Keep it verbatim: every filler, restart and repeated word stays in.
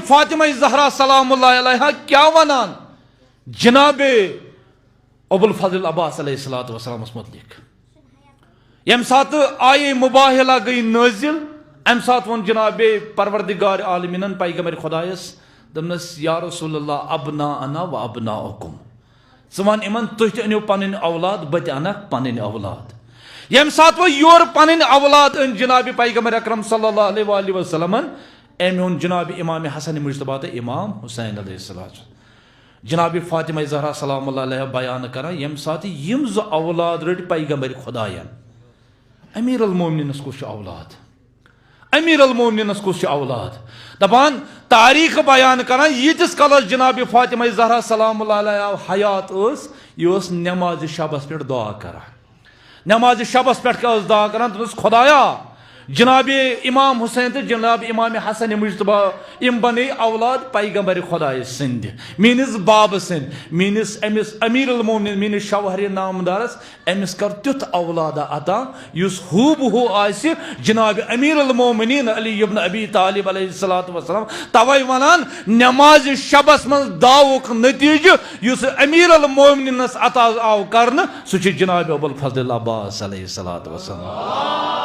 فاطمہ زہرا سلام اللہ علیہا کیا ونان جناب ابو الفضل عباس علیہ الصلوۃ والسلامس متعلق؟ ییٚمہِ ساتہٕ آیے مباہلہ گٔے نٲزِل، اَمہِ ساتہٕ ووٚن جناب پروردگار عالمیٖنَن پیغمبر خۄدایَس، دوٚپنَس، یا رسول اللہ، ابناءنا و ابناؤکم، ژٕ وَن یِمَن، تُہۍ تہِ أنِو پَنٕنۍ اولاد، بہٕ تہِ اَنَکھ پَنٕنۍ اولاد۔ ییٚمہِ ساتہٕ وۄنۍ یورٕ پَنٕنۍ اولاد أنۍ جناب پیغمبر اکرم صلی اللہ علیہ وآلہ وسلمن، أمۍ اوٚن جناب امام حسن مجتبیٰ تہٕ امام حسین علیہ السلام۔ جناب فاطمہ زہرا سلام اللہ علیہا بیان کران، ییٚمہِ ساتہٕ یِم زٕ اولاد رٔٹۍ پیغمبر خدایَن، امیر المومنینس کُس چھُ اولاد؟ امیر المومنینس کُس چھُ اولاد؟ دپان، تاریخ بیان کران، ییٖتِس کالس جناب فاطمہ زہرا سلام اللہ علیہا حیات ٲس، یہِ ٲس نماز شبس پٮ۪ٹھ دعا کران۔ نماز شبس پٮ۪ٹھ کیٛاہ ٲس دعا کران؟ دوٚپنَس، خدایا، جناب امام حسین تہٕ جناب امام حسن مجتبیٰ، یِم بنے اولاد پیغمبر خدایہِ سٕنٛدِ، میٲنِس بابہٕ سٕنٛدِ، میٲنِس أمِس امیر المومنین، میٲنِس شوہر نامدارس، أمِس کر تیُتھ اولادہ عطا یُس ہوٗ بہوٗ آسہِ جناب امیر المومنین علی ابن ابی طالب علیہ الصلوۃ والسلام۔ توے ونان، نماز شبس منٛز دعاہُک نتیجہ یُس امیر المومنینس عطا آو کرنہٕ، سُہ چھُ جناب ابو الفضل عباس علیہ الصلوۃ والسلام۔